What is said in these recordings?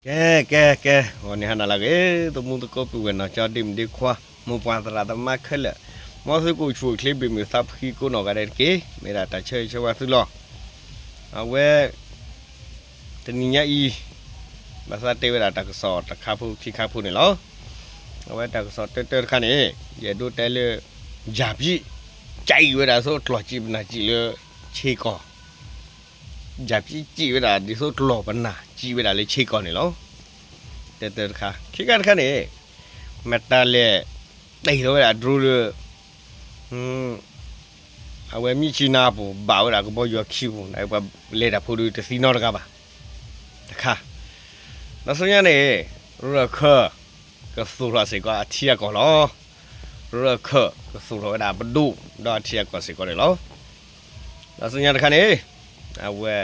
ကဲ ကဲ ကဲ ဂီၤန့ၣ်ဟါနၤလၢအဂ့ၤ သမူသကိးပုၢ်ဝဲၢ်နီၢ်ကၠီဒ့မုၣ်ဒ့ခွါ မိၢ်ပှၢ်သရၣ်သမါခဲလၢာ် မ်သုကအိၣ်ဆူၣ်အိၣ်ချ့ဘၣ်မုာ်သးဖှံကိးနီၢ်ဂၤဒဲးတက့ၢ်. မ့ၢ်ဒၣ်တၢ်ဆၢဂ့ၤဆၢဝါသုလီၤ. အဝဲ တနံၤညါအံၤ ဘၣ်သးတဲဝဲဒၣ်တၢ်ကစီၣ်တခါဖိခံခါဖိန့ၣ်လီၤ. အဝဲတၢ်ကစီၣ်တၢတၢတခါန့ၣ် ယအဲၣ်ဒိးတဲလၢ ယၢ်ပံ ကံၣ်ဝဲဒၣ်သိးကျီၢ်စံးပနၢ်စံးလၢ ဆ့ကီၢ် ယၢ်ပံစံးဝဲဒၣ်ဒ်သိးကျီၢ်ပနၢ်စံးဝဲဒၣ်လၢဆ့ကီၢ်န့ၣ်လီၤ. တၢတၢတခါ ခံခါတခါန့ၣ် မတၤလဲၣ် တ့ၢ်လီၤဝဲဒၣ် drone လၢ အဝဲမံၣ်ဆံနါအပူၤ ဘၣ်ဝဲဒၣ်ကဘီယူၤခံပူၤ ပှၤလဲၤတၢ်ဖိဒုးတသံနီတဂၤဘၣ် တခါ. ဒီးဆူညါန့ၣ် ရခၢၣ် ကသူၣ်ထီၣ်စ့ၢ်ကီးအထံအကီၢ်လီၤ. ရခၢၣ် ကသူၣ်ထီၣ်ဝဲဒၣ်ပဒိၣ် ဒီးအထံအကီၢ်စ့ၢ်ကီးန့ၣ်လီၤ. ဒီးဆူညါတခါန့ၣ် အဝဲ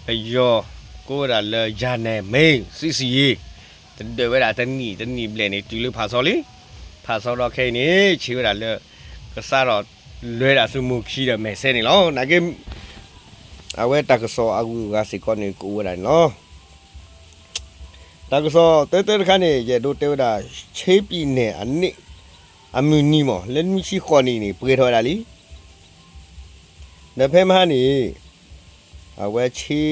ပယီၤ ကိးဝဲဒၣ်လၢ ယၤနဲၣ်မ့ၢ် စံးစံးယံၤ တဒၢးဝဲဒၣ်တနံၣ်တနံၣ်ဘျဲၣ်န့ၣ် တုၤလၢဖးဆီလံ. ဖးဆီဒီးခဲအံၤန့ၣ် ဆံးဝဲဒၣ်လၢ ကစးထီၣ်လွဲဒၣ်ဆူမိၢ်ခံဒီးမဲာ်ဆဲန့ၣ်လီၤ. နာ်က့ အဝဲတၢ်ကစီၣ်အဂုၤအဂၤစ့ၢ်ကီးန့ၣ် ကအိၣ်ဝဲဒၣ်န့ၣ်လီၤ. တၢ်ကစီၣ်တၢတၢတခါန့ၣ် ယအဲၣ်ဒိးတဲဝဲဒၣ် ဆ့ပံနဲၣ်အနံၣ် အမုၢ်နံၤမ့ၢ် လၢနွံဆံဃိးနံၣ်န့ၣ် ပှဲၤထီၣ်ဝဲဒၣ်လံ. ဒီးဖဲမဟါန့ၣ် အဝဲဆ့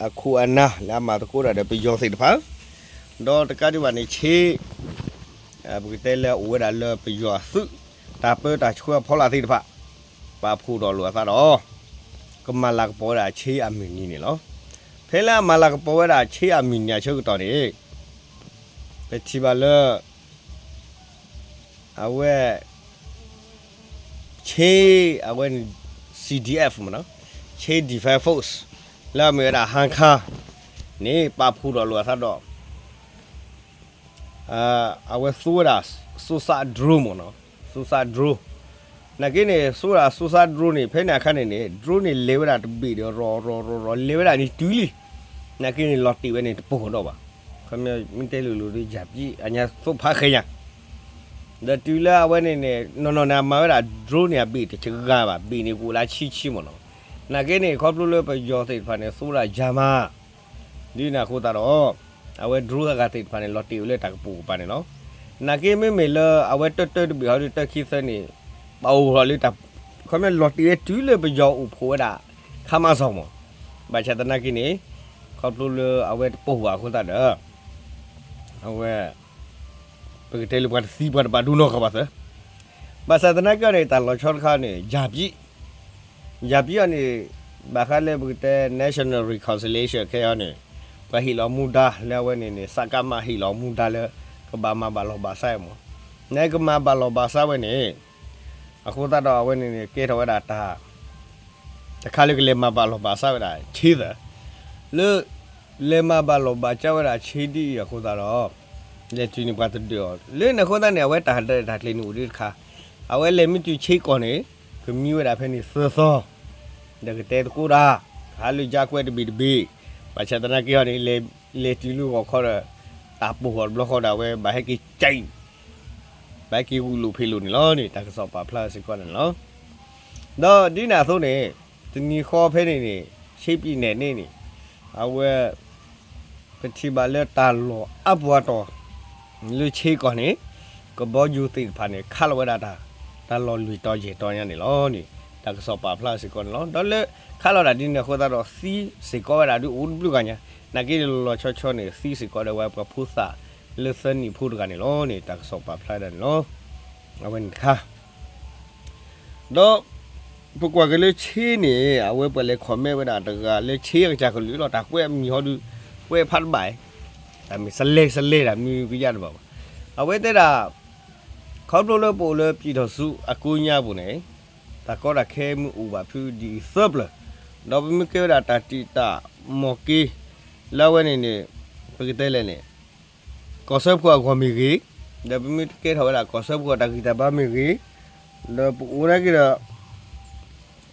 အခိၣ်အနၢ်လၢအမၤသကိးတၢ်ဒီးပယီၤသ့ၣ်တဖၣ် ဒီးတကးဒံးဘၣ်န့ၣ် ဆ့ ပကတဲလၢအအိၣ်ဝဲဒၣ်လၢပယီၤအသုး တၢ်ပၢတၢ်ဆှၢအဖီလာ်သ့ၣ်တဖၣ် ပာ်ဖှိၣ်ထီၣ်လိာ်အသးဒီး ကမၤလၤကပီၤဝဲဒၣ်ဆ့အမုၢ်နံၤန့ၣ်လီၤ. ဖဲလၢအမၤလၤကပီၤဝဲဒၣ်ဆ့အမုၢ်နံၤအဆၢကတီၢ်န့ၣ် ပထံၣ်ဘၣ်လၢ အဝဲ ဆ့ အဝဲန့ၣ် C D F မ့ၢ်နီၤ Chin Defense Force လၢအမ့ၢ်ဝဲဒၣ် ဟါခါ န့ၣ် ပာ်ဖှိၣ်ထီၣ်လိာ်အသးဒီး အဝဲသူဝဲဒၣ် သူစး drone မ့ၢ်နီၤ သူစး drone နာ်က့န့ၣ် သူဝဲဒၣ် သူစး drone န့ၣ် ဖဲန့ၣ်အခါန့ၣ်န့ၣ် drone န့ၣ် လဲၤဝဲဒၣ်တဘ့ၣ်ဒီး ရီၤရီၤရီၤရီၤ လဲၤဝဲဒၣ်န့ၣ်တုၤလံ. နာ်က့န့ၣ် လီၤတံၢ်ဝဲန့ၣ် တပိၢ်ဒီးဘၣ်. ခီမ့ၢ်မ့ၢ်တဲလိၤလိၤဒီး ယၢ်ပံ အညါသိးဖးဃဲညါ ဒီးတုၤလၢအဝဲန့ၣ်န့ၣ် နီၢ်နီၢ်န့ၣ် အမၤဝဲဒၣ် drone န့ၣ် အဘ့ၣ်တစှၤဘၣ်, ဘ့ၣ်န့ၣ်ကအိၣ်လၢဆံဆံမ့ၢ်နီၤ. နာ်က့န့ၣ် ခီဖျိလၢပယီၤသ့ၣ်တဖၣ်န့ၣ် သူဝဲဒၣ်ယၤမး ဒ်န့ၣ်အဃိသတးဒီး အဝဲ drone အဂၤသ့ၣ်တဖၣ်န့ၣ် လီၤတံၢ်ဝဲလၢတၢ်ကပိာ်ကပၤန့ၣ်လီၤ. နာ်က့မ့မ့ၢ်လၢအဝဲတၢတၢတဘ့ၣ်ဟီဒီးတၢခံသၢန့ၣ် ပအိၣ်ထီၣ်လၢတၢ် ခီမ့ၢ်လီၤတံၢ်ဝဲတုၤလၢပယီၤအိၣ်ဖှိၣ်ဝဲဒၣ် ခါမါစီၤမ့ၢ်. ဘၣ်ဆၣ်သနာ်က့န့ၣ် ခီဖျိလၢအဝဲတပိာ်ဘၣ်အဃိသတးဒီး အဝဲ ပကတဲလၢပှၤတသံပှၤတဘၣ်ဒိနီၢ်ကီၢ်ဘၣ်သၢ ဘၣ်ဆၣ်သနာ်က့န့ၣ် တၢ်လီၤဆီတခါန့ၣ် ယၢ်ပံ ယၢ်ပံအီၤန့ၣ် ဘၣ်ဃးလၢပကတဲ National Reconciliation ခဲအံၤန့ၣ် ပှၤဟ့ၣ်လီၤမူဒါလၢအဝဲန့ၣ်န့ၣ် စကမ ဟ့ၣ်လီၤမူဒါလၢ ကဘၣ်မၤဘၣ်လီၢ်ဘၣ်စးမ့ၢ် နကမၤဘၣ်လီၢ်ဘၣ်စးဝဲန့ၣ် အဃိသတးဒီးအဝဲန့ၣ်န့ၣ် ကဲထီၣ်ဝဲဒၣ်တၢ် တခါလၢကလဲၤမၤဘၣ်လီၢ်ဘၣ်စးဝဲဒၣ်ဆ့သၢ လၢ လဲၤမၤဘၣ်လီၢ်ဘၣ်စးဝဲဒၣ်ဆ့ဒ်အံၤအဃိသတးဒီး လဲၤတုၤန့ၣ်ပှၤတဒၢးအီၤ လၢန့ၣ်အဃိသတးန့ၣ် အဝဲတၢ်ရဲၣ်တၢ်ကျဲၤန့ၣ်အိၣ်ဒၣ်တခါ အဝဲလဲၤမ့ၢ်တုၤဆ့ကီၢ်န့ၣ် ကမံဝဲဒၣ်ဖဲန့ၣ်သၢသီ ဒီးကတဲသကိးတၢ် ဟးလၢယါကွဲတဘ့ၣ်တဘ့ၣ် ဘၣ်ဆၣ်သနာ်က့အီၤန့ၣ် လဲၤတုၤလၢဂီၤခီဒီး တၢ်ပိာ်ဃီၤတဘျီဃီဒီးအဝဲဘၣ်ဟဲက့ၤကၠံ ဘၣ်ဟဲက့ၤဂုာ်လိာ်ဖံးလိာ်န့ၣ်လီၤန့ၣ် တၢ်ကစီၣ်ပာ်ဖျါစ့ၢ်ကီးန့ၣ်လီၤ. ဒီးဒ်န့ၣ်အသိးန့ၣ် တနံၤဃီဖဲန့ၣ်န့ၣ် ဆ့ပံနဲၣ်န့ၣ်န့ၣ် အဝဲ ပထံၣ်ဘၣ်လၢတၢ်လီၢ်အါပှၤတီၤ လၢဆ့ကီၢ်န့ၣ် ကဘီယူၤသ့ၣ်တဖၣ်န့ၣ် ခးလီၤဝဲဒၣ်တၢ် တၢ်လီၢ်လွံၢ်တီၤယဲၢ်တီၤညါန့ၣ်လီၤန့ၣ် တၢ်ကစီၣ်ပာ်ဖျါစ့ၢ်ကီးန့ၣ်လီၤ. ဒီးလၢခးလီၤတၢ်ဒ်န့ၣ်အဃိသတးဒီးသံစ့ၢ်ကီးဝဲဒၣ်ဒ်အိၣ်တဘျုးဂၤညါ နာ်က့လီၤလီၤဆီဆီန့ၣ် သံစ့ၢ်ကီးဒီးဝဲပှၤဖိသၣ်လၢသၢနံၣ်ဖိတဂၤန့ၣ်လီၤန့ၣ် တၢ်ကစီၣ်ပာ်ဖျါဒၣ်န့ၣ်လီၤ. အဝဲန့ၣ်တခါ ဒီး ပကွၢ်က့ၤလၢဆ့န့ၣ် အဝဲပှၤလဲၤ comment ဝဲဒၣ်တဂၤလၢဆ့ကစၢ်ကလုာ်လီၤ တၢ်ကွဲးအမံၤဟီဒုး ကွဲးဖးတဘၣ် တၢ်မ့ၢ်စလဲစလဲတၢ်မ့ၢ်ကယၢ်တဘၣ်ဘၣ်. အဝဲတဲဒၣ် ခီဖျိလၢပအိၣ်လၢပျံၤထီၣ်ဆူအကိးညါပူၤန့ၣ် တၢ်ကီတၢ်ခဲမ့ၢ်အိၣ်ဘၣ်ဖုဒ်အံၤသၢပျၢၤ ဒီးပမ့ၢ်ကဲဝဲဒၣ်တၢ်တံာ်တာ်မီၢ်က့ၤ လၢအဝဲန့ၣ်န့ၣ် ပကတဲလဲၣ်န့ၣ် ကီၢ်စၢဖှိၣ်အဂီၢ်မ့ၢ်ဂ့ၤ, ဒီးပမ့ၢ်တကဲထီၣ်ဝဲဒၣ်ကီၢ်စၢဖှိၣ်အတၢ်ဂံၢ်တၢ်ဘါမ့ၢ်ဂ့ၤ, ဒီးပအိၣ်နာ်က့ဒီး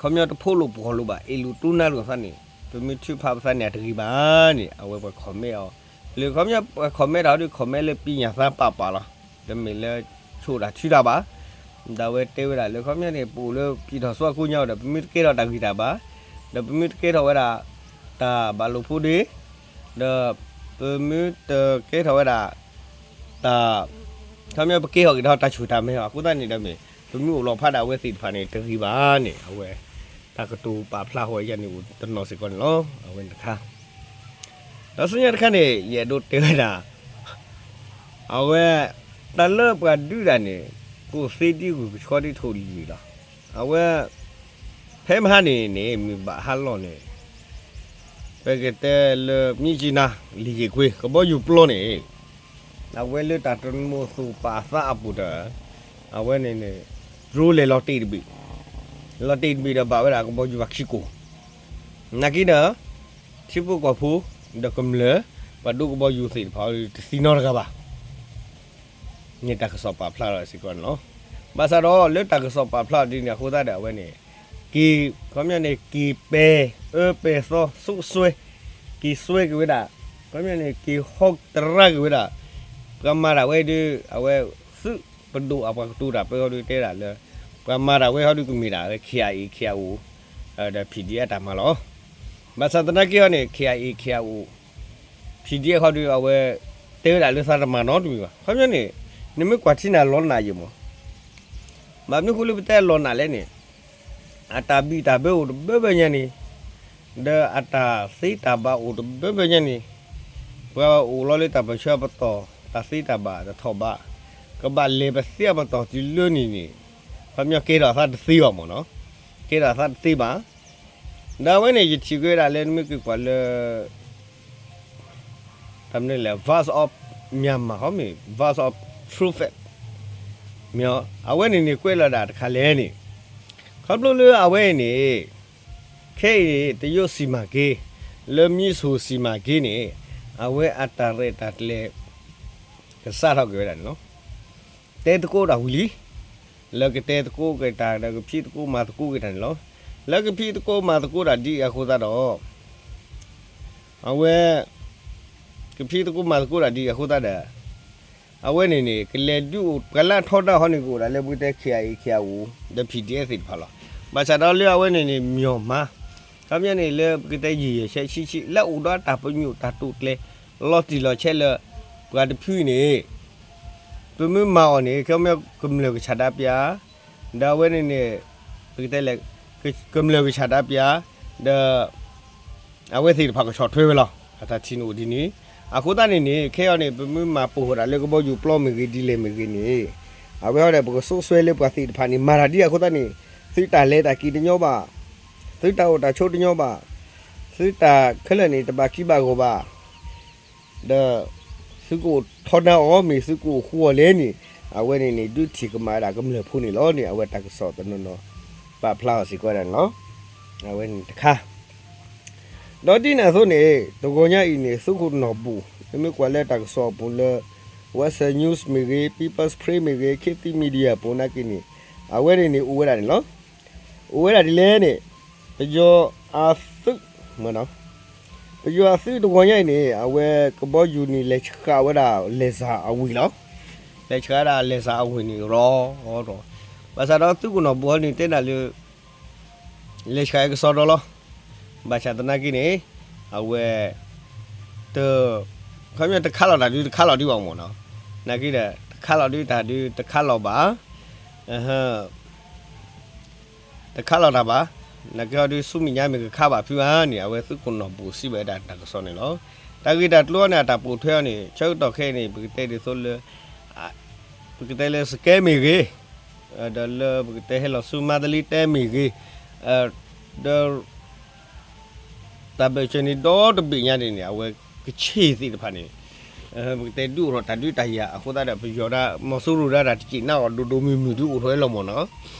ခီပညီတဖိးလိာ်ပှီၢ်လိာ်ဘၣ် အ့ၣ်လိာ်တူၢ်နါလိာ်သးန့ၣ် ပမ့ၢ်ထုးဖးပသးန့ၣ် အတဂ့ၤဘၣ်န့ၣ် အဝဲပှၤ comment အီၤ, လၢခီပညီပှၤ comment တၢ်ဟီဒုး comment လၢပံၢ်ညၣ်သါပာ်ပာ်လီၤ, တမ့ၢ်လၢဆိၣ်တၢ်ထုတၢ်ဘၣ်, ဒီးအဝဲတဲဝဲဒၣ်လၢခီပညီန့ၣ် ပအိၣ်လၢပျံၤထီၣ်ဆူအကိးညါဒီး ပမ့ၢ်တကဲထီၣ်တၢ်ဂံၢ်တၢ်ဘါ, ဒီးပမ့ၢ်တကဲထီၣ်ဝဲဒၣ် တၢ်ဘၣ်လိာ်ဖိးဒ့ ဒီး ပမ့ၢ်တကဲထီၣ်ဝဲဒၣ် တၢ် ခီပညီပကဲထီၣ်က့ၤဒီးတၢ်ဆူၣ်တၢ်မဲာ်အဃိသတးန့ၣ်ဒီးမ့ၢ် ပမ့ၢ်အိၣ်လီၤဖးဒၣ်အဝဲသ့ၣ်တဖၣ်န့ၣ် တဂ့ၤဘၣ်န့ၣ် အဝဲ တၢ်ကတိၤပာ်ဖျါဃီယဲန့ၣ်အိၣ်တနီၤစ့ၢ်ကီးန့ၣ်လီၤ. အဝဲန့ၣ်တခါ ဒီးဆူညါတခါန့ၣ် ယအဲၣ်ဒိးတဲဝဲဒၣ် အဝဲ တၢ်လၢပှၤဒုးတၢ်န့ၣ် ကအိၣ်သ့ဒ်ဂုၢ်ကဆှီဒ်ထိၣ်လံၤလံၤလီၤ. အဝဲ ဖဲမဟါန့ၣ်န့ၣ် မုၢ်ဘၣ်ဟါလီၤန့ၣ် ပကတဲလၢ မြစ်ကြီးနား လေယာဉ်ကွင်း ကဘီယူၤပျီန့ၣ် အဝဲလၢတၢ်တရံးမိၢ်သူၣ်ပာ်သးအပူၤဒီး အဝဲန့ၣ်န့ၣ် drone လဲၤလီၤတ့ၢ်တဘ့ၣ် လီၤတ့ၢ်တဘ့ၣ်ဒီးဘၣ်ဝဲဒၣ်ကဘီယူၤဘၣ်ခံကိၢ် နာ်က့ဒီး ထံဖိကီၢ်ဖိ ဒီးကမျၢၢ် ပှၤဒိးကဘီယူၤသ့ၣ်တဖၣ်တသံနီတဂၤဘၣ် န့ၣ်တၢ်ကစီၣ်ပာ်ဖျါထီၣ်စ့ၢ်ကီးန့ၣ်လီၤ. ဘၣ်ဆၣ်ဒီးလၢတၢ်ကစီၣ်ပာ်ဖျါထီၣ်ဒ်န့ၣ်အဃိသတးဒီးအဝဲန့ၣ် က့ၤ ခီပညီန့ၣ် က့ၤပဲၤအၢပဲၤသီ စိးစွဲ က့ၤစွဲက့ၤဝဲဒၣ် ခီပညီန့ၣ် က့ၤဟီတရါက့ၤဝဲဒၣ် ပှၤမၤတၢ်ဝဲဒုး အဝဲ သုးပဒိၣ်အပှၤကတိၤတၢ်ပၢဟီဒုးတဲဒၣ်လၢ ပှၤမၤတၢ်ဝဲဟီဒုးကမ့ၢ်ဒၣ်လၢ KIA KIO ဒီး PDF တၢ်မၤလီၤ. ဘၣ်ဆၣ်သနာ်က့ဟီန့ၣ် KIA KIO PDF ဟီဒုးအဝဲ တဲဝဲဒၣ်လၢသးတမၤနီတမံၤဘၣ်. ခီပညီန့ၣ် နမ့ၢ်ကွၢ်ထံန့ၣ်လီၤနးယံာ်မး ဘၣ်မနုၤဃိလၢပတဲလီၤနးလဲၣ်န့ၣ် အတၢ်ဘံၣ်တၢ်ဘၢအိၣ်တဘၢဘၢညါန့ၣ် ဒီးအတၢ်သ့တၢ်ဘၣ်အိၣ်တဘၢဘၢညါန့ၣ် ပှၤအိၣ်လီၤလၢတၢ်ပၢၢ်ဆၢအပတီၢ် တၢ်သ့တၢ်ဘၣ်တထီၣ်ဘး ကဘၣ်လဲၤပသ့အပတီၢ်တုၤလၢန့ၣ်န့ၣ် ခီပညီကဲထီၣ်အသးတသ့ဘၣ်မ့ၢ်နီၤ ကဲထီၣ်အသးတသ့ဘၣ်. ဒီးအဝဲန့ၣ် ယထံၣ်က့ၤဝဲဒၣ်လၢနမ့ၢ်က့ၤကွၢ်လၢ တၢ်မနုၤလဲၣ် Voice of Myanmar ဟီမ့ၢ် Voice of Truth မ့ၢ် အဝဲန့ၣ်န့ၣ် ကွဲးလီၤဒၣ်တခါလဲၣ်န့ၣ် ခီဖျိလၢအဝဲအံၤန့ၣ် ခဲအံၤန့ၣ် တရုတ်စီမံကိန်း လၢမြစ်ဆုံစီမံကိန်းန့ၣ် အဝဲအတၢ်ရဲၣ်တၢ်ကျဲၤ ကစးထီၣ်က့ၤဝဲဒၣ်န့ၣ်လီၤ. တဲသကိးတၢ်ဝံၤလံ လၢကတဲသကိးက့ၤတၢ်ဒီးကဖံးသကိးမၤသကိးက့ၤတၢ်န့ၣ်လီၤ. လၢကဖံးသကိးမၤသကိးတၢ်ဒ်အံၤအဃိသတးဒီး အဝဲ ကဖံးသကိးမၤသကိးတၢ်ဒ်အံၤအဃိသတးဒီး အဝဲန့ၣ်န့ၣ် ကလဲၤဒုးအိၣ် ပှၤလၢအထီဒါဟီန့ၣ် ကအိၣ်ဒၣ်လၢပကတဲ KIA KIO ဒီး PDF သ့ၣ်တဖၣ်လီၤ. ဘၣ်ဆၣ်ဒီးလၢအဝဲန့ၣ်န့ၣ် မြန်မာ ခီပညီန့ၣ်လၢပကတဲယံာ်ယံာ်ဆဲဆံးဆံး လၢအအိၣ်ဒီးတၢ်ပညိၣ်တၢ်တိာ်ကျဲၤ လီၤတံၢ်လီၤဆဲးလၢ ပှၤတဖုအံၤန့ၣ် ပမ့ၢ်မၤအီၤန့ၣ် ခီပညီကမျၢၢ်ကဆန္ဒပြ ဒီးအဝဲန့ၣ်န့ၣ် ပကတဲလဲၣ် ကမျၢၢ်ကဆန္ဒပြ ဒီး အဝဲသ့ၣ်တဖၣ်ကဆီၣ်ထွဲဝဲလီၤ. အတၢ်ထံၣ်န့ၣ်အိၣ်ဒ်န့ၣ် အဃိသတးန့ၣ်န့ၣ် ခဲအံၤန့ၣ် ပမ့ၢ်မၤပိာ်ဃီၤဒၣ်လၢကဘီယူၤပျီမ့ၢ်ဂ့ၤ ဒ်လဲၣ်မ့ၢ်ဂ့ၤန့ၣ် အဝဲဟီဒီး ပကစိးစွဲလၢပှၤသ့ၣ်တဖၣ်န့ၣ် မၤတၢ်ဒ်အံၤအဃိသတးန့ၣ် သုတၢ်လဲၤတၢ်က့ၤတညီဘၣ်, သုတၢ်အိၣ်တၢ်ဆိးတညီဘၣ်, သုတၢ်ခဲလၢာ်န့ၣ် တဘၣ်ကံဘၣ်ဂီၢ်ဘၣ် ဒီး သုကအိၣ်ထီဒါအီၤ မ့ၢ်သုကအိၣ်ဃူအီၤလဲၣ်န့ၣ် အဝဲန့ၣ်န့ၣ် ဒုးထံၣ်ကမၤဝဲဒၣ်ကမျၢၢ်ဖိန့ၣ်လီၤန့ၣ် အဝဲတၢ်ကစီၣ်တနီၤနီၤ ပာ်ဖျါအီၤစ့ၢ်ကီးဒၣ်န့ၣ်လီၤ. အဝဲန့ၣ်တခါ ဒီးဒ်န့ၣ်အသိးန့ၣ် တဂီၤညါအံၤန့ၣ် သုးခိၣ်နီၢ်ဘူၣ် နမ့ၢ်ကွၢ်လၢတၢ်ကစီၣ်အပူၤလၢ Western News မ့ၢ်ဂ့ၤ, People's Spring မ့ၢ်ဂ့ၤ, Khit Thit Media အပူၤနာ်က့န့ၣ် အဝဲန့ၣ်န့ၣ် အိၣ်ဝဲဒၣ်န့ၣ်လီၤ. အိၣ်ဝဲဒၣ်ဒ်လဲၣ်န့ၣ် ပယီၤအသုး မ့ၢ်နီၤ ပယီၤအသုးတဂီၤညါအံၤန့ၣ် အဝဲကဘီယူၤန့ၣ် လဲၤဆှးဝဲဒၣ်လဲၤစၢ်အဝ့ၢ်လီၤ. လဲၤဆှးဝဲဒၣ်လဲၤစၢ်အဝ့ၢ်န့ၣ်ရီၤရီၤ ဘၣ်ဆၣ်ဒီးသုးခိၣ်နီၢ်ဘူၣ်ဟီန့ၣ် တဲဒၣ်လၢ လဲၤဆှးကစီဒီလီၤ. ဘၣ်ဆၣ်သနာ်က့န့ၣ် အဝဲ တ ခီပညီတခးလီၤတၢ်ဒုးတခးလီၤဒုးဘၣ်မ့ၢ်နီၤ နာ်က့ဒီး တခးလီၤဒုးတၢ်ဒုးတခးလီၤဘၣ် တခးလီၤတၢ်ဘၣ် နာ်က့ဟီဒုးဆူမဲာ်ညါမ့ၢ်ကခးဘၣ်ဖုဧါန့ၣ် အဝဲသုးခိၣ်နီၢ်ဘူၣ်စံးဘၣ်ဝဲဒၣ်တၢ်ကစီၣ်န့ၣ်လီၤ. တၢ်ဂ့ၢ်တၢ်ကျိၤန့ၣ် အတၢ်ပိာ်ထွဲအီၤန့ၣ် ဆၢကတီၢ်ခဲအံၤန့ၣ် ပကတဲဒ်သိးလၢ ပကတဲလၢစကဲမ့ၢ်ဂ့ၤ ဒီးလၢပကတဲဟဲလီၤဆူမါတလံတဲမ့ၢ်ဂ့ၤ ဒီး တၢ်ဘၢၣ်စၢၤန့ၣ်ဒီတဘ့ၣ်ညါန့ၣ်န့ၣ် အဝဲကဆ့ၣ်သ့ၣ်တဖၣ်န့ၣ် ပကတဲဒုးအိၣ်ထီၣ်တၢ်ဒုးတၢ်ယၤအဃိသတးဒီး ပယီၤဒၣ် မီၤစိရိၤဒၣ်တၢ်တစံးနါအီၤဒိၣ်ဒိၣ်မုၢ်မုၢ်ဒုးအိၣ်ထီၣ်ဝဲလီၤမ့ၢ်နီၤ.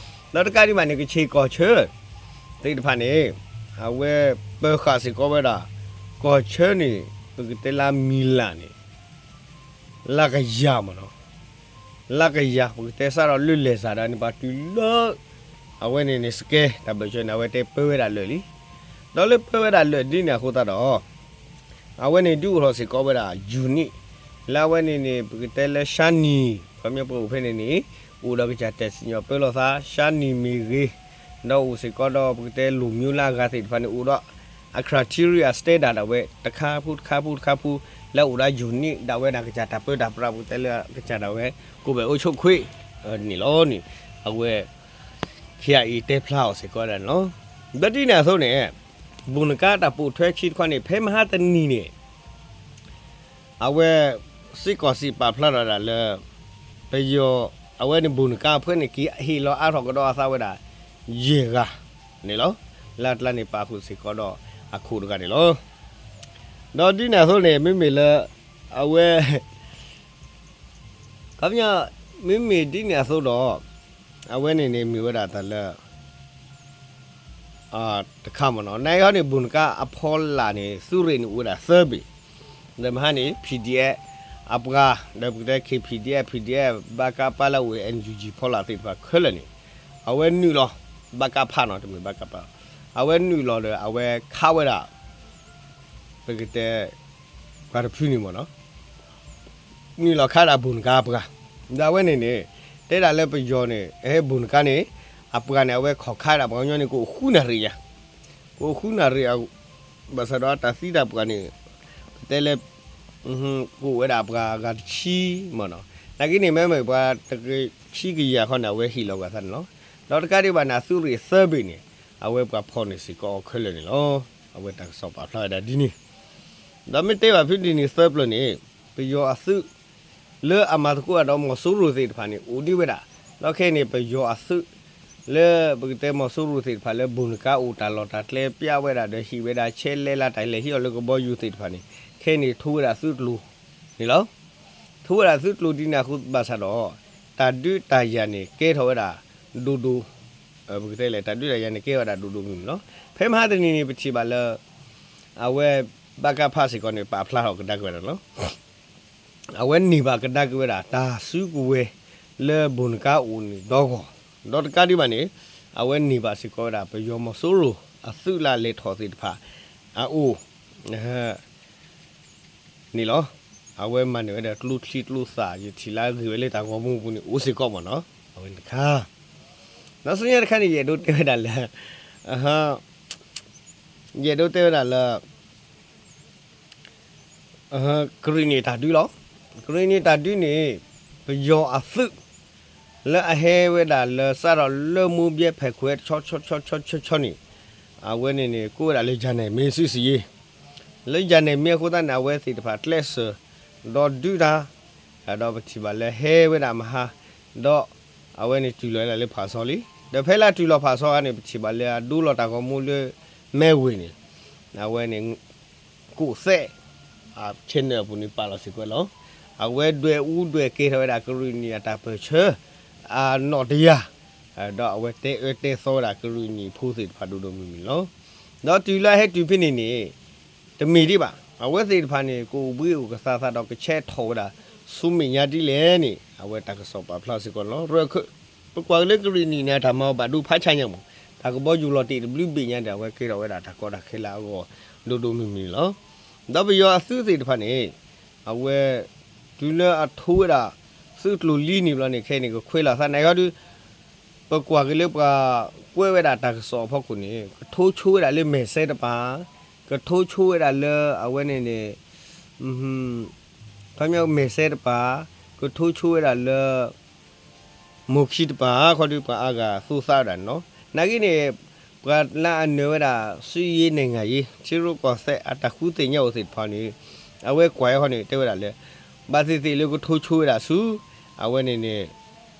ဒီးတကးဒံးဘၣ်န့ၣ် ကဆ့ၣ်ကီၢ်ဆၢ သ့ၣ်တဖၣ်န့ၣ် အဝဲပၢၤဃာ်စ့ၢ်ကီးဝဲဒၣ် ကီၢ်ဆၢန့ၣ် ပကတဲလၢမံၤလၢ်န့ၣ် လၢကယၤမ့ၢ်နီၤ လၢကယၤ ပကတဲစးထီၣ်လၢလဲၤစၢ်ဒီးန့ၣ် ပှၤတုၤလၢ အဝဲန့ၣ်န့ၣ် စကဲ တၢ်ဘၢၣ်စၢၤန့ၣ် အဝဲတဲပၢဝဲဒၣ်လၢာ်လံ. ဒီးလၢပၢဝဲဒၣ်လၢာ်ဒ်န့ၣ်အဃိသတးဒီး အဝဲန့ၣ်ဒုးအိၣ်ထီၣ်စ့ၢ်ကီးဝဲဒၣ် ယူၤနံၣ် လၢအဝဲန့ၣ်န့ၣ် ပကတဲလၢ ရှမ်းနီၤ ခီပညီပအိၣ်ဖဲန့ၣ်န့ၣ် အိၣ်ဒီးကစၢ်တဲာ်စံၣ်ညီၣ်ပၢလီၤသး ရှမ်းနီၤမ့ၢ်ဂ့ၤ ဒီးအိၣ်စ့ၢ်ကီးဒီးပကတဲလူမျိုးလၢအဂၤသ့ၣ်တဖၣ်န့ၣ် အိၣ်ဒီး အ criteria အ standard ဒၣ်ဝဲ တခါဖူတခါဖူတခါဖူ လၢအအိၣ်ဒီးယူၤနံၣ်ဒၣ်ဝဲဒၣ်ကစၢ်တၢ်ပၢတၢ်ပြး ပကတဲလၢကစၢ်ဒၣ်ဝဲ ကိးဘဲၣ်အိၣ်ဆိၣ်ခွ့ၣ်န့ၣ်လီၤန့ၣ် အဝဲ ခ့အံၤတဲဖျါအီၤစ့ၢ်ကီးဒၣ်န့ၣ်လီၤ. ဒီးဒ်န့ၣ်အသိးန့ၣ် ဘူၣ်နကါတၢ်ပိာ်ထွဲခံတခီန့ၣ် ဖဲမဟါတနံၤန့ၣ် အဝဲ စ့ၢ်ကီးစံးပာ်ဖျါထီၣ်ဒၣ်လၢ ပယီၤ အဝဲန့ၣ်ဘူၣ်နကါအဖှဲန့ၣ် က့ၤဟ့ၣ်လီၤအါထီၣ်ကဒီးအသးဝဲဒၣ် ယဲၢ်ဂၤန့ၣ်လီၤ. လၢအကျါန့ၣ်ပာ်ဃုာ်စ့ၢ်ကီးဒီးအခိၣ်တဂၤန့ၣ်လီၤ. ဒီးဒ်န့ၣ်အသိးန့ၣ် မ့မ့ၢ်လၢ အဝဲ ခီပညီ မ့မ့ၢ်ဒ်န့ၣ်အသိးဒီး အဝဲန့ၣ်န့ၣ်မ့ၢ်ဝဲဒၣ်တၢ်လၢ တခါမ့ၢ်နီၤ နဟီန့ၣ် ဘူၣ်နကါအဖီလာ်န့ၣ် သုးရ့ၣ်န့ၣ်အိၣ်ဝဲဒၣ်သၢဘ့ၣ်, ဒီးမဟါန့ၣ် P D F အပှၤ ဒီးပကတဲ K P D F, P D F, ဘၣ်ကးပၢ်လၢအအိၣ် N U G ဖီလာ်သ့ၣ်တဖၣ်ခဲလၢာ်န့ၣ် အဝဲနုာ်လီၤ ဘၣ်ကးဖးနီၤ တမ့ၢ်ဘၣ်ကးပၢ်, အဝဲနုာ်လီၤဒီး အဝဲခးဝဲဒၣ် ပကတဲ ပှၤတဖုန့ၣ်မ့ၢ်နီၤ နုာ်လီၤခးဒၣ်ဘူၣ်နကါအပှၤ, ဒီးအဝဲန့ၣ်န့ၣ် တဲဒၣ်လၢပယီၤန့ၣ် အဟဲဘူၣ်နကါန့ၣ် အပှၤန့ၣ် အဝဲခိးခးဒၣ်ပှၤကညီန့ၣ် ကအိၣ်ဃုနၣ်ရံၣ်ယါ, ကအိၣ်ဃုနၣ်ရံၣ် ဘၣ်ဆၣ်ဒီးအတၢ်သံတၢ်ပှၢ်န့ၣ် ပတဲလၢ ကအိၣ်ဝဲဒၣ်ပှၤဂၤတဆံမ့ၢ်နီၤ, နာ်က့န့ၣ် မ့မ့ၢ်ပှၤတကဆံကယၤခီန့ၣ် အဝဲဟ့ၣ်လီၤဂာ်သးန့ၣ်လီၤ. ဒီးတကးဒံးဘၣ်န့ၣ် အသုးရ့ၣ်သၢဘ့ၣ်န့ၣ် အဝဲပှၤဖီၣ်န့ၢ်စ့ၢ်ကီးအီၤခဲလၢာ်န့ၣ်လီၤ. အဝဲတၢ်ကစီၣ်ပာ်ဖျါဝဲဒၣ်ဒ်န့ၣ် ဒီးမ့ၢ်တဲဘၣ်ဖဲဒ်န့ၣ်သၢပျၢၤန့ၣ် ပယီၤအသုး လၢအမၤသကိးဒီးမီၤစိရိၤသ့ၣ်တဖၣ်န့ၣ် အိၣ်ဒံးဝဲဒၣ်, ဒီးခဲအံၤန့ၣ် ပယီၤအသုး လၢပကတဲမီၤစိရိၤသ့ၣ်တဖၣ်လၢ ဘူၣ်နကါအိၣ်တၢ်လီၢ်တၢ်ကျဲပျဲဝဲဒၣ် ဒီးဟ့ၣ်ဝဲဒၣ်ဆဲးလဲလၢတၢ်လဲၤဟံးအီၤလၢကဘီယူၤသ့ၣ်တဖၣ်န့ၣ် ခဲအံၤန့ၣ် ထိဝဲဒၣ်သုးကျိၤန့ၣ်လီၤ. ထိဝဲဒၣ်သုးကျိၤဒ်န့ၣ်အဃိဘၣ်ဆၣ်ဒီး တၢ်ဒုးတၢ်ယၤန့ၣ် ကဲထီၣ်ဝဲဒၣ်ဒိၣ်ဒိၣ် ပကတဲလဲၣ် တၢ်ဒုးတၢ်ယၤန့ၣ် ကဲဝဲဒၣ်ဒိၣ်ဒိၣ်မုၢ်မုၢ်လီၤ. ဖဲမဟါတနံၤန့ၣ် ပထံၣ်ဘၣ်လၢ အဝဲ ဘၣ်ကးဖးစ့ၢ်ကီးန့ၣ် ပာ်ဖျါထီၣ်ကဒါက့ၤဝဲဒၣ်လီၤ. အဝဲန့ၢ်ဘၣ်ကဒါက့ၤဝဲဒၣ် တၢ်စုကဝဲၤလၢဘူၣ်နကါအိၣ်န့ၣ်ဒီဂီၢ်, ဒီးတကးဒံးဘၣ်န့ၣ် အဝဲန့ၢ်ဘၣ်စ့ၢ်ကီးဝဲဒၣ် ပယီၤမီၤစိရိၤအသုးလၢအလဲၤထီၣ်သ့ၣ်တဖၣ် အအိၣ် န့ၣ်လီၤ. အဝဲမၤန့ၢ်ဝဲဒၣ်ကျိချံကျိသၣ် ယထံၣ်လၢအဂ့ၢ်ဝဲလၢတၢ်ဂီၤမူအပူၤန့ၣ် အိၣ်စ့ၢ်ကီးမ့ၢ်နီၤ, အဝဲန့ၣ်တခါ. ဒီးဆူညါတခါန့ၣ် ယအဲၣ်ဒိးတဲဝဲဒၣ်လၢ ယအဲၣ်ဒိးတဲဝဲဒၣ်လၢ ကရံၣ်နံၣ်တၢ်ဒုးလီၤ. ကရံၣ်နံၣ်တၢ်ဒုးန့ၣ် ပယီၤအသုး လၢအဟဲဝဲဒၣ်လၢစးထီၣ်လၢမိၢ်ဘဲဖဲးခွဲးတဆီဆီဆီဆီဆီန့ၣ် အဝဲန့ၣ်န့ၣ် ကိးဝဲဒၣ်လၢ ယၤနဲၣ်မ့ၢ်စုစံးယ့ လၢယၤနဲၣ်မ့ၢ်အဃိသတးန့ၣ် အဝဲသ့ၣ်တဖၣ်ကျဲးစၢး ဒီးဒုးတၢ် ဒီးပထံၣ်ဘၣ်လၢဟဲဝဲဒၣ်မဟါ ဒီးအဝဲန့ၣ်တုၤလီၤဝဲဒၣ်လၢဖၣ်စီလံ. ဒီးဖဲလၢတုၤလီၤဖၣ်စီအခါန့ၣ် ပထံၣ်ဘၣ်လၢအဒိလီၤတၢ်ဂီၤမူလၢ မဲဝ့ၢ်န့ၣ် အဝဲန့ၣ် ကိးသဲး channel အပူၤန့ၣ်ပာ်လီၤစ့ၢ်ကီးလီၤ. အဝဲဒွဲၣ်အူဒွဲၣ်ကဲထီၣ်ဝဲဒၣ်ကရံၣ်နံၣ်အတၢ်ပၢၢ်ဆၢ အနီၣ်တယၢ် ဒီးအဝဲတဲအၢတဲသီဝဲဒၣ်ကရံၣ်နံၣ်ဖိသ့ၣ်တဖၣ်ဒိၣ်ဒိၣ်မုၢ်မုၢ်လီၤ. ဒီးတုၤလၢအဟဲတုၤဖဲန့ၣ်န့ၣ် တမ့ၢ်ဒံးဘၣ် အဝဲသ့ၣ်တဖၣ်န့ၣ် ကအိၣ်ဘှံးအိၣ်ကသးသးဒီးကဆဲးထီၣ်ဝဲဒၣ် ဆူမဲာ်ညါဒ်လဲၣ်န့ၣ် အဝဲတၢ်ကစီၣ်ပာ်ဖျါစ့ၢ်ကီးလီၤ. ရၢၢ်ခၢၣ် ပကွၢ်က့ၤလၢကရံၣ်နံၣ်န့ၣ် တၢ်မၤအီၤဘၣ်ဒိဖးဆါညါမး တၢ်ကဘီယူၤလီၤတံၢ်တဘျုးဘ့ၣ်ညါဒီး အဝဲကဲထီၣ်ဝဲဒၣ်တၢ်ကီတၢ်ခဲလၢအဂီၢ် ဒိၣ်ဒိၣ်မုၢ်မုၢ်လီၤ. ဒီးပယီၤအသုးသ့ၣ်တဖၣ်န့ၣ် အဝဲ တုၤလၢအထိဝဲဒၣ် သုးကျိၤလံန့ၣ်ဘျီန့ၣ် ခဲအံၤန့ၣ် ကခွဲးလီၤသးန့ၣ်ဒီး ပကွၢ်က့ၤလၢပှၤကွဲးဝဲဒၣ်တၢ်ကစီၣ်အဖီခိၣ်န့ၣ် ကထိဆိဝဲဒၣ်လၢမဲာ်စဲတပၤ, ကထိဆိဝဲဒၣ်လၢအဝဲန့ၣ်န့ၣ် ခီပညီမဲာ်စဲတပၤ, ကထိဆိဝဲဒၣ်လၢ မိၢ်ခံတပၤ ခီဒုးပှၤအါဂၤသူသးဝဲဒၣ်န့ၣ်လီၤ. နာ်က့န့ၣ် ပှၤလၢအနၢၤဝဲဒၣ် စစ်ရေး နိုင်ငံရေး ထံရူၢ်ကီၢ်သဲးအတၢ်ဃုသ့ၣ်ညါအိၣ်သ့ၣ်တဖၣ်န့ၣ် အဝဲကွၢ်အီၤန့ၣ် တဲဝဲဒၣ်လၢ ဘၣ်သ့ၣ်သ့ၣ်လၢကထိဆိဝဲဒၣ်ဆူ အဝဲန့ၣ်န့ၣ်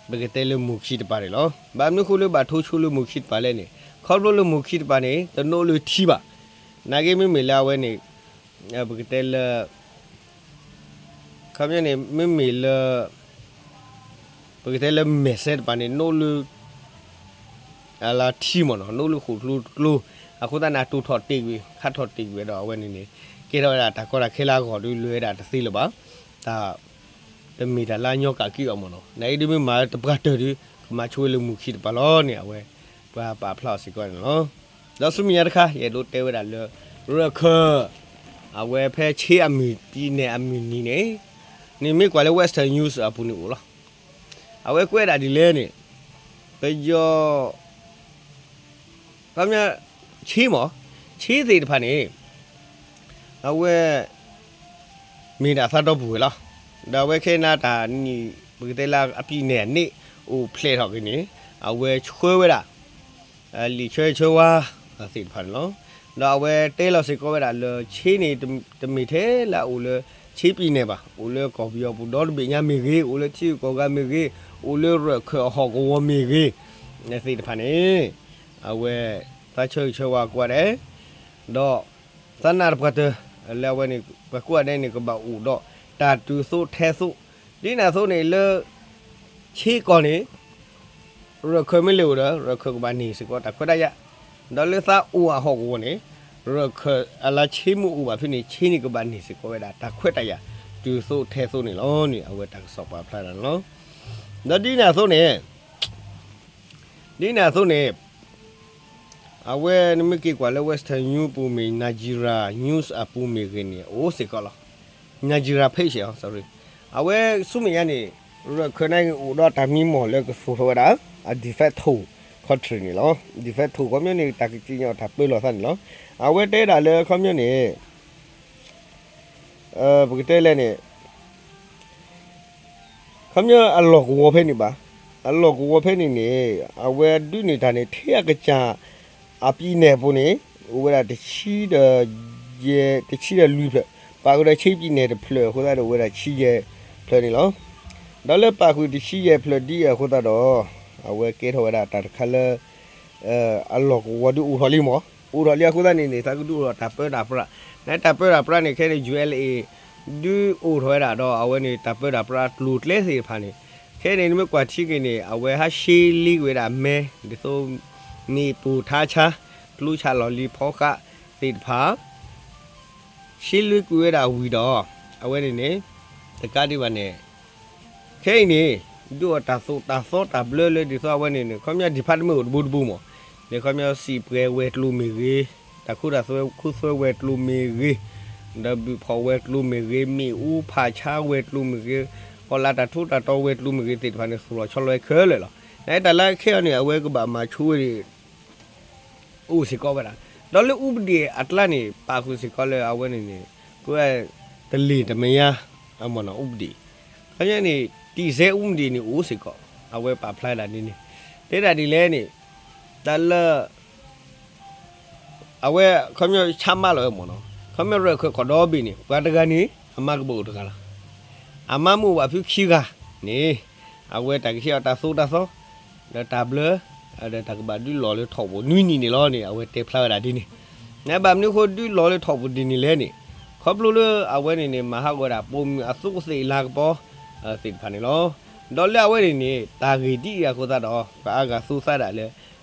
ပကတဲလၢမိၢ်ခံတပၤန့ၣ်လီၤ. ဘၣ်မနုၤဃိလၢဘၣ်ထိဆိလၢမိၢ်ခံတပၤလဲၣ်န့ၣ် ခီဖျိလၢမိၢ်ခံတပၤန့ၣ် တနိးလၢထံဘၣ်. နာ်က့မ့မ့ၢ်လၢအဝဲန့ၣ် ပကတဲလၢ ခီပညီန့ၣ် မ့မ့ၢ်လၢ ပကတဲလၢမဲာ်စဲတပၤန့ၣ် နိးလၢ အလါထံမ့ၢ်နီၤ နိးလၢဃိာ်ကျိတကျိ အဃိသတးန့ၣ် အတိာ်ထီၣ်တ့ၢ်ကွံာ် ခါထီၣ်တ့ၢ်ကွံာ်ဝဲဒီးအဝဲန့ၣ်န့ၣ် ကဲထီၣ်ဝဲဒၣ်တၢ်ကီတၢ်ခဲလၢအဂီၢ်ဒုးလွဲၤဝဲဒၣ်တသ့လၢၤဘၣ်. တၢ် တမ့ၢ်တၢ်လၢအညီကးက့ၤအီၤမ့ၢ်နီၤ နာ်အံၤဒုးမ့ၢ်မၤတပှၢ်တၢၢ်ဒုး ကမၤဆိဝဲလၢမိၢ်ခံတပၤလီၤန့ၣ် အဝဲ ပှၤပာ်ဖျါအီၤစ့ၢ်ကီးန့ၣ်လီၤ. ဒီးဆူမဲာ်ညါတခါ ယအဲၣ်ဒိးတဲဝဲဒၣ်လၢ ရၢၢ်ခၢၣ် အဝဲဖဲဆ့အမုၢ် ပြည်နယ် အမုၢ်နံၤန့ၣ် န့ၣ်မ့ၢ်ကွၢ်လၢ Western News အပူၤန့ၣ်အိၣ်လီၤ. အဝဲကွဲးဒၣ်ဒ်လဲၣ်န့ၣ် ပယီၤ ခီပညီ ဆ့မ့ၢ် ဆ့သ့ၣ်တဖၣ်န့ၣ် အဝဲ မ့ၢ်ဒၣ်သးဒီပုၢ်ဝဲၢ်လီၤ. ဒီးအဝဲခဲအံၤန့ၣ်တၢ်နံၣ် ပကတဲလၢအပံၤနဲၣ်အန့ၣ် အိၣ်ဖျဲၣ်ထီၣ်က့ၤန့ၣ် အဝဲဆှၢဝဲဒၣ် လံာ်ဆှၢဆၢဝါသ့ၣ်တဖၣ်န့ၣ်လီၤ. ဒီးအဝဲတဲလီၤစ့ၢ်ကီးဝဲဒၣ်လၢ ဆ့န့ၣ် တမ့ၢ်ထဲလၢအအိၣ်လၢ ဆ့ပံၤနဲၣ်ဘၣ်, အိၣ်လၢကီၢ်ပယီၤပူၤဒီတဘ့ၣ်ညါမ့ၢ်ဂ့ၤ, အိၣ်လၢထံဂုၤကီၢ်ဂၤမ့ၢ်ဂ့ၤ, အိၣ်လၢရၢၢ်ခၢၣ်အဟီၣ်ကဝီၤမ့ၢ်ဂ့ၤ သ့ၣ်တဖၣ်န့ၣ် အဝဲ သးဆၢဂ့ၤဆၢဝါကိးဂၤဒဲး, ဒီး သးနာ်တပှၤတၢၢ် လၢအဝဲန့ၣ် ပှၤကိးဂၤဒဲးန့ၣ် ကဘၣ်အိၣ်ဒီးတၢ်တုၤသိးထဲသိး, ဒ်န့ၣ်အသိးန့ၣ်လၢ ဆ့ကီၢ်န့ၣ် ရၢၢ်ခၢၣ်မ့ၢ်လဲၤအိၣ်ဒီး ရၢၢ်ခၢၣ်ကဘၣ်န့ၢ်စ့ၢ်ကီးတၢ်ခွဲးတၢ်ယာ်, ဒီးလၢသးအိၣ်အဟီၣ်ကဝီၤန့ၣ် ရၢၢ်ခၢၣ်အလါဆ့မ့ၢ်အိၣ်ဘၣ်ဖဲန့ၣ် ဆ့န့ၣ်ကဘၣ်န့ၢ်စ့ၢ်ကီးဝဲဒၣ်တၢ်ခွဲးတၢ်ယာ် တုၤသိးထဲသိးန့ၣ်လီၤန့ၣ် အဝဲတၢ်ကစီၣ်ပာ်ဖျါဒၣ်န့ၣ်လီၤ. ဒီးဒ်န့ၣ်အသိးန့ၣ် ဒ်န့ၣ်အသိးန့ၣ် အဝဲနမ့ၢ်က့ၤကွၢ်လၢ Western News ပူၤမ့ၢ် Nigerian News အပူၤမ့ၢ်ဂ့ၤန့ၣ် အိၣ်စ့ၢ်ကီးလီၤ. Nigerian page အီၤ sorry, အဝဲဆူမဲာ်ညါန့ၣ် ရၢၢ်ခၢၣ်န့ၣ်အိၣ်ဒီးတၢ်မံမီၢ်လၢကသိၣ်ထီၣ်ဝဲဒၣ် အ de facto country န့ၣ်လီၤ. De facto ခီပညီန့ၣ် တၢ်ကစံၣ်ညီၣ်တၢ်ပၢလီၤသးန့ၣ်လီၤ. အဝဲတဲဒၣ်လၢခီပညီန့ၣ် ပကတဲလဲၣ်န့ၣ် ခီပညီအလီၢ်ကဝီၤဖဲန့ၣ်ဘၣ်, အလီၢ်ကဝီၤဖဲန့ၣ်န့ၣ် အဝဲဒုးန့ၢ်တၢ်န့ၣ် ထဲအကစၢ် အပံၤနဲၣ်အပူၤန့ၣ် အိၣ်ဝဲဒၣ်တဆံဒီးယဲၢ် တဆံဒီးလွံၢ်ဖျၢၣ်, ပာ်ဃုာ်ဒီးဆ့ပံၤနဲၣ်တဖျၢၣ်အဃိသတးဒီး အိၣ်ဝဲဒၣ်တဆံယဲၢ်ဖျၢၣ်န့ၣ်လီၤ. ဒီးလၢပာ်ဃုာ်တဆံယဲၢ်ဖျၢၣ်ဒ်အံၤအဃိသတးဒီး အဝဲကဲထီၣ်ဝဲဒၣ်တၢ်တခါလၢ အလီၢ်ကဝီၤဒုးအိၣ်ထီၣ်လံမး, အိၣ်ထီၣ်လံအဃိသတးန့ၣ်န့ၣ် သးကဒုးအိၣ်ထီၣ်တၢ်ပၢတၢ်ပြး, နတၢ်ပၢတၢ်ပြးန့ၣ် ခဲန့ၣ် ယူၢ်အဲလ်အ့ ဒုးအိၣ်ထီၣ်ဝဲဒၣ်ဒီး အဝဲန့ၣ်တၢ်ပၢတၢ်ပြးကျိၤကျဲသ့ၣ်တဖၣ်န့ၣ် ခဲန့ၣ် နမ့ၢ်ကွၢ်ထံက့ၤန့ၣ် အဝဲဟးရှဲလ့ကွံာ်ဝဲဒၣ်မဲ ဒ်သိး မ့ၣ်ပိၢ်ထါဆါ ကျိဆးလီၢ်လံၤဖီဃးသ့ၣ်တဖၣ် ရှဲလ့ကွံာ်ဝဲဒၣ်ဝံၤဒီး အဝဲန့ၣ်န့ၣ် တကးဒံးဘၣ်န့ၣ် ခဲအံၤန့ၣ် ဒုးအိၣ်တၢ်သိၣ်တၢ်သီတၢ်ဘျၢလၢဒ်သိးအဝဲန့ၣ်န့ၣ် ခီပညီ department အိၣ်တဘိတဘိမး, န့ၣ်ခီပညီစံာ်ပှဲၤဝဲၤကျိၤမ့ၢ်ဂ့ၤ, တၢ်ခိတၢ်သွဲခိသွဲဝဲၤကျိၤမ့ၢ်ဂ့ၤ, ဒီးဘုၣ်ဖီၣ်ဝဲၤကျိၤမ့ၢ်ဂ့ၤ, မ့ၣ်အူဖးဆါဝဲၤကျိၤမ့ၢ်ဂ့ၤ, ကီၢ်လၤတၢ်ထူးတၢ်တီၤဝဲၤကျိၤမ့ၢ်ဂ့ၤသ့ၣ်တဖၣ်န့ၣ် သူၣ်လီၤဆီလီၤဝဲခဲလၢာ်လီၤ. နတၢ်လၢခဲအံၤန့ၣ် အဝဲကဘၣ်မၤဆိဝဲန့ၣ် အိၣ်စ့ၢ်ကီးဝဲဒၣ်, ဒီးလၢအူပဒံၣ်အကျါန့ၣ် ပာ်ဃုာ်စ့ၢ်ကီးလၢအဝဲန့ၣ်န့ၣ် ကတလ့ၣ်တမယါ အမ့ၢ်နီၤ အူပဒံၣ်, ခီပညီန့ၣ် တံၢ်စဲအူပဒံၣ်န့ၣ်အိၣ်စ့ၢ်ကီး, အဝဲပာ်ဖျါဒၣ်ဒ်န့ၣ်, တဲဒၣ်ဒ်လဲၣ်န့ၣ် တၢ်လၢ အဝဲ ခီပညီဆါမါလီၤဝဲမ့ၢ်နီၤ, ခီပညီရၢၢ်ခၢၣ်ကီၢ်ဒီဘ့ၣ်န့ၣ် ပှၤတဂၤန့ၣ် အမါကဘၣ်အိၣ်တဂၤလီၤ. အမါမ့ၢ်အိၣ်ဘၣ်ဖုခံဂၤန့ၣ် အဝဲတၢ်ကဟ့ၣ်အီၤတၢ်သိၣ်တၢ်သီ ဒီးတၢ်ဘျၢ ဒီးတၢ်ကဘၣ်ဒုးလီၤလၢထီၣ်ပူၤနွံနံၣ်န့ၣ်လီၤန့ၣ် အဝဲတဲဖျါဝဲဒၣ်ဒ်န့ၣ်, နဘၣ်မနုၤအဃိဒုးလီၤလၢထီၣ်ပူၤဒ်န့ၣ်လဲၣ်န့ၣ်, ခီဖျိလၢအဝဲန့ၣ်န့ၣ် မၤဟးဂီၤဝဲဒၣ်ပိာ်မုၣ်အသူးကသ့ၣ်လၤကပီၤ သ့ၣ်တဖၣ်န့ၣ်လီၤ. ဒီးလၢအဝဲန့ၣ်န့ၣ် တၢ်ဂ့ၢ်ဒ်အံၤအဃိသတးဒီး ပှၤအါဂၤသူသးဒၣ်လၢ ရၢၢ်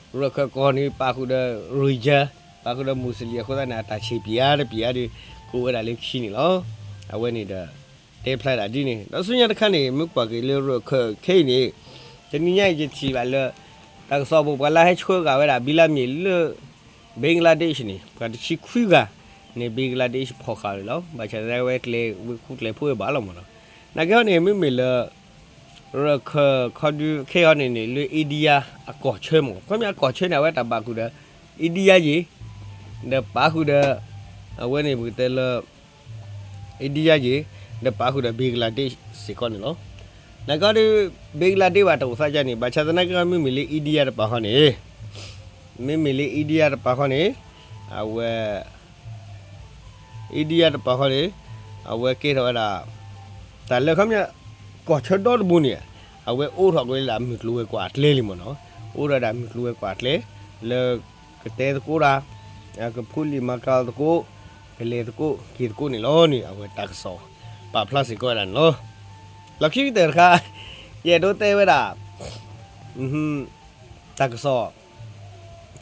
ခၢၣ်ကီၢ်န့ၣ် ပာ်ဃုာ်ဒီး region ပာ်ဃုာ်ဒီး Muslim အဃိသတးန့ၣ် အတၢ်ဆံးပျံၤအါတပျံၤအါဒီး ကိးဝဲဒၣ်လၢခံန့ၣ်လီၤ. အဝဲန့ၣ်ဒီး တဲဖျါဒၣ်ဒ်န့ၣ် ဒီးဆူညါတခါန့ၣ် မ့ၢ်ကွၢ်က့ၤလၢရၢၢ်ခၢၣ်ခဲအံၤန့ၣ် တနံၤညါအံၤယထံၣ်ဘၣ်လၢ တၢ်ကစီၣ်ပူၤ ပှၤလၢဟဲဆှၢဂာ်ဝဲဒၣ်ဘံလါမ့ၤလၢ Bangladesh န့ၣ် ပှၤတဆံခွံဂၤန့ၣ် Bangladesh ဖီၣ်ဃာ်လီၤ. ဘၣ်ဆၣ်သနာ်က့ဝဲကျဲၤဝံၤခူကျဲၤဖိဝဲဘၣ်လီၤမ့ၢ်နီၤ. နာ်က့ဟီန့ၣ် မ့မ့ၢ်လၢ ရၢၢ်ခၢၣ်ခီဒုးခဲအံၤန့ၣ်န့ၣ် လၢ India အကီၢ်ဆၢမ့ၢ် ခီပညီအကီၢ်ဆၢန့ၣ် အဝဲတၢ်ဘၣ်ဃုာ်ဒီး India ယ့ၣ် ဒီးပာ်ဃုာ်ဒီး အဝဲန့ၣ်ပကတဲလၢ India ယ့ၣ် ဒီးပာ်ဃုာ်ဒီး Bangladesh စ့ၢ်ကီးန့ၣ်လီၤ. နာ်က့ဒီး Bangladesh ဘၣ်တအိၣ်သးဒ်န့ၣ် ဘၣ်ဆၣ်သနာ်က့မ့မ့ၢ်လၢ India တပၤဃီန့ၣ် မ့မ့ၢ်လၢ India တပၤဃီန့ၣ် အဝဲ India တပၤဃီန့ၣ် အဝဲကဲထီၣ်ဝဲဒၣ် တၢ်လၢခီပညီ ကီၢ်ဆၢဒီတဘိန့ၣ် အဝဲအိးထီၣ်ကွံာ်လၢအမုၢ်ကျိၤဝဲၤကွာ်အကျဲလံမ့ၢ်နီၤ. အိးထီၣ်ဒၣ်မုၢ်ကျိၤဝဲၤကွာ်အကျဲ လၢကတဲသကိးတၢ် ကဖိလံာ်မၤကၤသကိး ကလဲၤသကိးက့ၤသကိးန့ၣ်လီၤန့ၣ် အဝဲတၢ်ကစီၣ်ပာ်ဖျါစ့ၢ်ကီးဝဲဒၣ်န့ၣ်လီၤ. လီၢ်ခံကတၢၢ်တခါ ယအဲၣ်ဒိးတဲဝဲဒၣ် တၢ်ကစီၣ်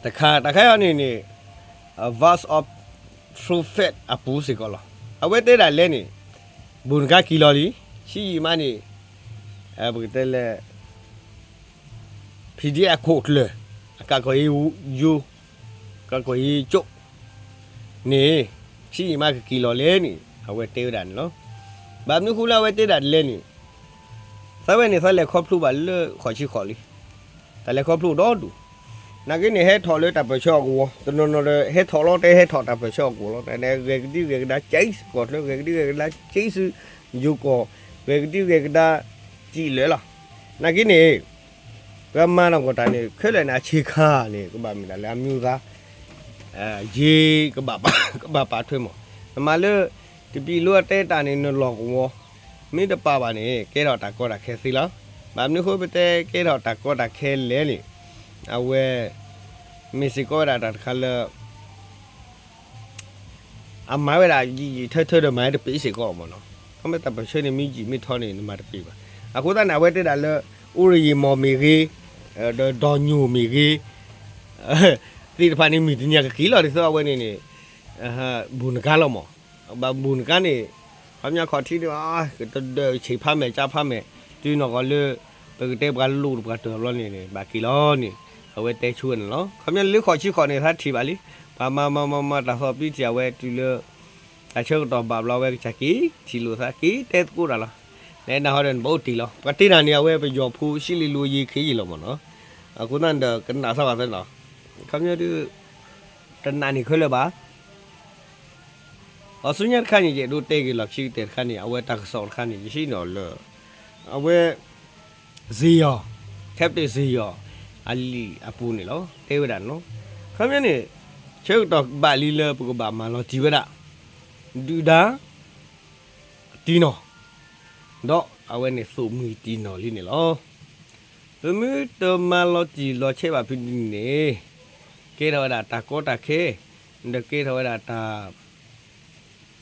တခါ တခါအံၤန့ၣ်န့ၣ် Voice of Trumpet အပူၤစ့ၢ်ကီးလီၤ. အဝဲတဲဒၣ်လဲၣ်န့ၣ် ဘူးနကါက့ၤလီၤလံ ဆံးယံာ်မးန့ၣ် ပကတဲလဲၣ် PDF အခိၣ်ကျၢၢ် အကးကီၢ်ယိ ကးကီၢ်ယိကၠိန့ၣ် ဆံးယံာ်မးကက့ၤလီၤလဲၣ်န့ၣ် အဝဲတဲဝဲဒၣ်န့ၣ်လီၤ. ဘၣ်မနုၤဃိလၢအဝဲတဲဒၣ်ဒ်လဲၣ်န့ၣ် သးဝဲန့ၣ် သးလဲၤခီဖျိဘၣ်လၢဃိးဆံဃိးလံ. တၢ်လဲၤခီဖျိဒီဒူၣ် နာ်က့န့ၣ် ဟဲထီၣ်လၢတၢ်ပၢၢ်ဆၢအကဝီၤ, တနီၤနီၤဒီး ဟဲထီၣ်လီၤတဲ ဟဲထီၣ်တၢ်ပၢၢ်ဆၢအကဝီၤလီၤ. ဂဲၤကဒံဂဲၤကဒါကဲးစကီၢ်ချၢ, ဂဲၤကဒံဂဲၤကဒါကဲးဆူယိၤကီၢ်, ဂဲၤကဒံဂဲၤကဒါစံးလၢာ်လီၤ. နာ်က့န့ၣ် ပှၤမၤနီၢ်ကီၢ်တၢ်န့ၣ် ခဲလၢာ်န့ၣ် အဆ့ခါန့ၣ် ကဘၣ်မ့ၢ်ဒၣ်လၢအမံၤသး ယ့ ကဘၣ်ပာ်ထွဲမး. နမၤလၢ တပံၤလိအတဲတၢ်န့ၣ် နလီၢ်ကဝီၤ မ့ၢ်တပာ်ဘၣ်န့ၣ် ကဲထီၣ်တၢ်ကီတၢ်ခဲသ့လီၤ. ဘၣ်မနုၤအဃိ ပတဲကဲထီၣ်တၢ်ကီတၢ်ခဲလဲၣ်န့ၣ် အဝဲ မ့ၢ်စ့ၢ်ကီးဝဲဒၣ်တၢ်တခါလၢ အမၤဝဲဒၣ်ယံာ်ယံာ်ထၢထၢဒီး မၤဝဲတပ့ၤစ့ၢ်ကီးမ့ၢ်နီၤ. ခီမ့ၢ်တၢ်ပၢၢ်ဆၢန့ၣ် မ့ၢ်ယံာ်မ့ၢ်ထီန့ၣ် နမၤတပ့ၤဘၣ်. အဃိသတးန့ၣ် အဝဲတဲဒၣ်လၢ အိရယံၤမီၢ်မ့ၢ်ဂ့ၤ, ဒီးဒီညိၣ်မ့ၢ်ဂ့ၤ သ့ၣ်တဖၣ်န့ၣ် မုၢ်တနံၤကက့ၤလီၤဒ်သိးအဝဲန့ၣ်န့ၣ် ဘူးနကါလီၤမး. ဘၣ်ဘူးနကါန့ၣ် ခီပညီခီၣ်ထံးဒ် ကတဒၢးဆံးဖးမဲာ်ကၠါဖးမဲာ် တုၤနီၢ်ကီၢ်လၢ ပကတဲပှၤလိၣ်တပှၤတၢၢ်ဘျီန့ၣ်န့ၣ် ဘၣ်က့ၤလီၤန့ၣ် အဝဲတဲဆိဝဲန့ၣ်လီၤ. ခီပညီလၢဃိးဆံဃိးန့ၣ် သးထံၣ်ဘၣ်လံ. ပှၤမၤမၤမၤမၤတၢ်သီၣ်ပံးထံၣ်အဝဲတုၤလၢ တၢ်ဆၢကတီၢ်ဘၣ်ဘျီ အဝဲကစၢ်က့ၤထံၣ်လိာ်သးက့ၤတဲသကိးတၢ်လီၤ. နနၢ်ဟူဒီးနဘၣ်အိၣ်တ့ၢ်လီၤ. ပှၤတ့တၢ်န့ၣ် အဝဲပယီၤဖိ ရှံလ့လိယ့ခဲယ့လီၤမ့ၢ်နီၤ. အဃိသတးဒီး ကနၣ်စၢ်ဘၣ်သနီၤ ခီပညီဒ် တနာ်န့ၣ်ခဲလၢာ်ဘၣ် အီၤဆူညါတခါန့ၣ် ယအဲၣ်ဒိးတဲက့ၤလီၢ်ခံကတၢၢ်တခါန့ၣ် အဝဲတၢ်ကစီၣ်တခါန့ၣ် ယဟံးန့ၢ်အီၤလၢ အဝဲ စ့ယီၤ Captain စ့ယီၤ အလံာ်အပူၤန့ၣ်လီၤ. တဲဝဲဒၣ်နီၤ ခီပညီန့ၣ် ဆၢကတီၢ်ဘၣ်လံလၢပကဘၣ်မၤလီၤတံၢ်ဝဲဒၣ် ဒုၣ်ဒါ တံၢ်နီၢ် ဒီးအဝဲန့ၣ်သိၣ်မှံၤတံၢ်နီၢ်လံန့ၣ်လီၤ. ပမ့ၢ်တမၤလီၤတံၢ်လီၤဆဲးဘၣ်ဖဲန့ၣ်န့ၣ် ကဲထီၣ်ဝဲဒၣ်တၢ်ကီတၢ်ခဲ ဒီးကဲထီၣ်ဝဲဒၣ်တၢ်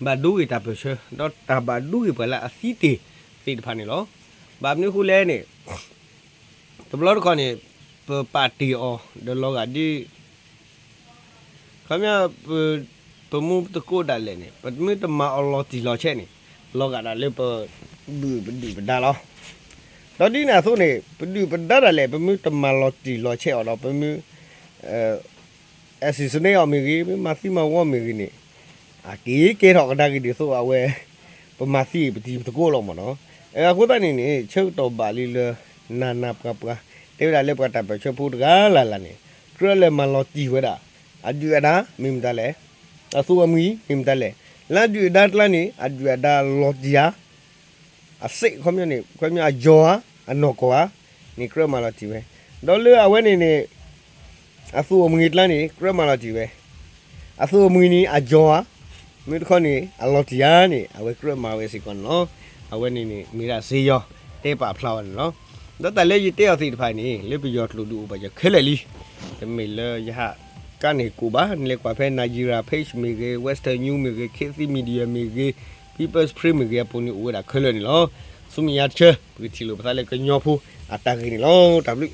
ဘၣ်ဒိဂ့ၤတၢ်ပၢၢ်ဆၢ ဒီးတၢ်ဘၣ်ဒိဂ့ၤပှၤလၢအသံတ့ၢ်သ့ၣ်တဖၣ်န့ၣ်လီၤ. ဘၣ်မနုၤအဃိလဲၣ်န့ၣ် တဘျီတခီၣ်န့ၣ် ပပာ်တ့ၢ်အီၤဒီးလီၤဂာ်ဒ် ခီပညီ ပမူပသကိးဒၣ်လဲာ်န့ၣ် ပမ့ၢ်တမၤအီၤလီၤတံၢ်လီၤဆဲးန့ၣ် လီၤဂာ်ဒၣ်လၢပ ဘုၣ်ပဒုၣ်ပဒါလီၤ. ဒီးဒ်န့ၣ်အသိးန့ၣ် ပဒုၣ်ပဒါဒၣ်လဲာ် ပမ့ၢ်တမၤလီၤတံၢ်လီၤဆဲးအီၤဒီး ပမ့ၢ် အဲးစံၣ်စန့အီၤမ့ၢ်ဂ့ၤ, မ့ၢ်မၤသံမၤဝီမ့ၢ်ဂ့ၤန့ၣ် အက့ၤကဲထီၣ်ကဒါက့ၤဒ်သိးအဝဲ ပမၤသံပတံၤပသကိးလီၤမ့ၢ်နီၤ. အဃိသတးန့ၣ်န့ၣ် ဆၢကတီၢ်ဘၣ်လံလၢ နးနးပှၤပှၤ တဲဝဲဒၣ်လၢပှၤတၢ်ပၢၢ်ဆၢဖိတဂၤလၢ်လၢ်န့ၣ် ကြၢးလၢမၤလီၤတံၢ်ဝဲဒၣ် အဒုၣ်အဒါမ့ၢ်မတၤလဲၣ်, အသိၣ်အမှံၤမ့ၢ်မတၤလဲၣ်, လၢအဒုၣ်အဒါတကျါန့ၣ် အဒုၣ်အဒါလီၤတံၢ်ဧါ အစ့ၣ်ခီပညီန့ၣ် ခီပညီအယီၤဧါ, အနီၢ်ကီၢ်ဧါ, န့ၣ်ကြၢးမၤလီၤတံၢ်ဝဲ, ဒီးလၢအဝဲန့ၣ်န့ၣ် အသိၣ်အမှံၤတကျါန့ၣ် ကြၢးမၤလီၤတံၢ်ဝဲ, အသိၣ်အမှံၤန့ၣ် အယီၤဧါ, မ့ၢ်တခီန့ၣ် အလီၤတံၢ်ဧါန့ၣ် အဝဲကြၢးမၤဝဲစ့ၢ်ကီးန့ၣ်လီၤ. အဝဲန့ၣ်န့ၣ် မ့ၢ်ဒၣ်စ့ယီၤ တဲပာ်ဖျါဝဲန့ၣ်လီၤ. ဒီးတၢ်လၢယတဲအီၤသ့ၣ်တဖၣ်န့ၣ် လၢပယီၤကျိာ်ဒုးအိၣ်ဘၣ်ယီၤခဲလၢာ်လံ. တမ့ၢ်လၢယဟးကါန့ၢ်ကိၣ်ဘၣ်, နလဲၤကွၢ်ဖဲ Nigeria Page မ့ၢ်ဂ့ၤ, Western News မ့ၢ်ဂ့ၤ, Khit Thit Media မ့ၢ်ဂ့ၤ, People's Press မ့ၢ်ဂ့ၤ အပူၤန့ၣ်အိၣ်ဝဲဒၣ်ခဲလၢာ်န့ၣ်လီၤ. ဆူမဲာ်ညါတဆၢ ပကထံၣ်လိာ်ပသးလၢကညီဖိအတၢ်ဂ့ၢ်န့ၣ်လီၤ. တၢ်ဘျုး